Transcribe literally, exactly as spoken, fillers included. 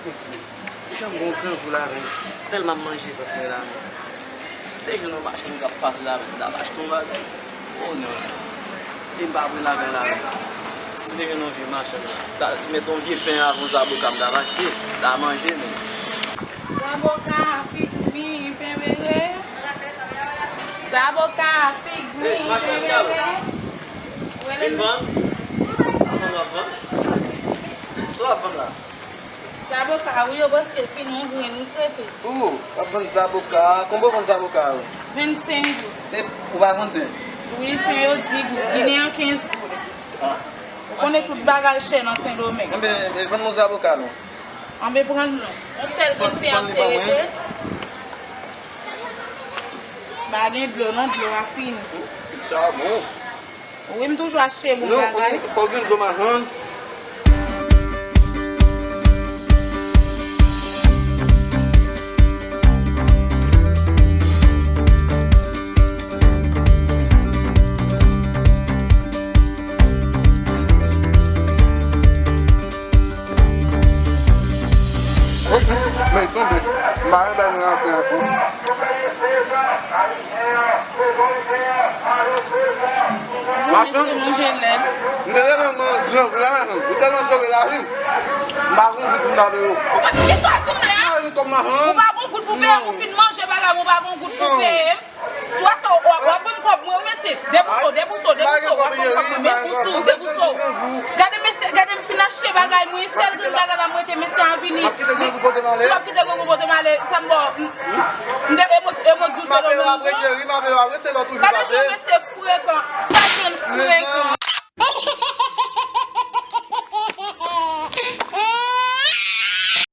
Mesye, jan m gen yon grangou la, men, tèlman m manje vant mwen la, men. Si m te jwenn yon machann k ap pase la, men, m t ap achte yon bagay. Oh non. E m pa vre la, men, la, men. Si m te jwenn yon vye machann, ta met yon vye pen avè yon zaboka, m t ap achte, m t ap manje, men. Zaboka, fig mi, pen bere. Zaboka, fig mi, pen bere. Vin vann. Avan w ap vann. Sa w ap vann la? Zaboka, wi, yo, paske fini yon grenn, wi, trete. Ou, w ap vann zaboka. Konbyen w vann zaboka a, wi? Vennsenk goud. E, ou pa vann pen? Wi, pen yo di goud. Ginen an kenz goud. Ou konnen tout bagay chè nan Sendomeng. Enben, e, vann mwen zaboka, non. Anben, pran non. Yon sèl grenn pen ap te rete. Pa gen dlo, non, dlo a fini. Sa bon. Wi, m toujou achte bon bagay. Non, fò gen dlo machann. Men tonbe, m pa renmen nou rantre ankò. Machann, m te tèlman, m tèlman sove lavi m, m pa gon goud pou m ba yo. Ou pa t gen sa di m la? Ou pa gon goud pou peye m, ou fin manje bagay mwen, ou pa gon goud pou peye m. Swa sa w ap, w ap ban m kòb mwen, wi, mesye. Debouso, debouso, debouso, w ap ban m kòb mwen, men debouso, debouso. Gade, mesye, gade m fin achte bagay mwen, sèl grenn bagay la m rete, mesye an vini. Si w ap kite grangou pote m ale, sa m ba w, m, m de, e mwen, e mwen k douse lò mwen. Gade jan mesye frekan, pa jwenn frekan.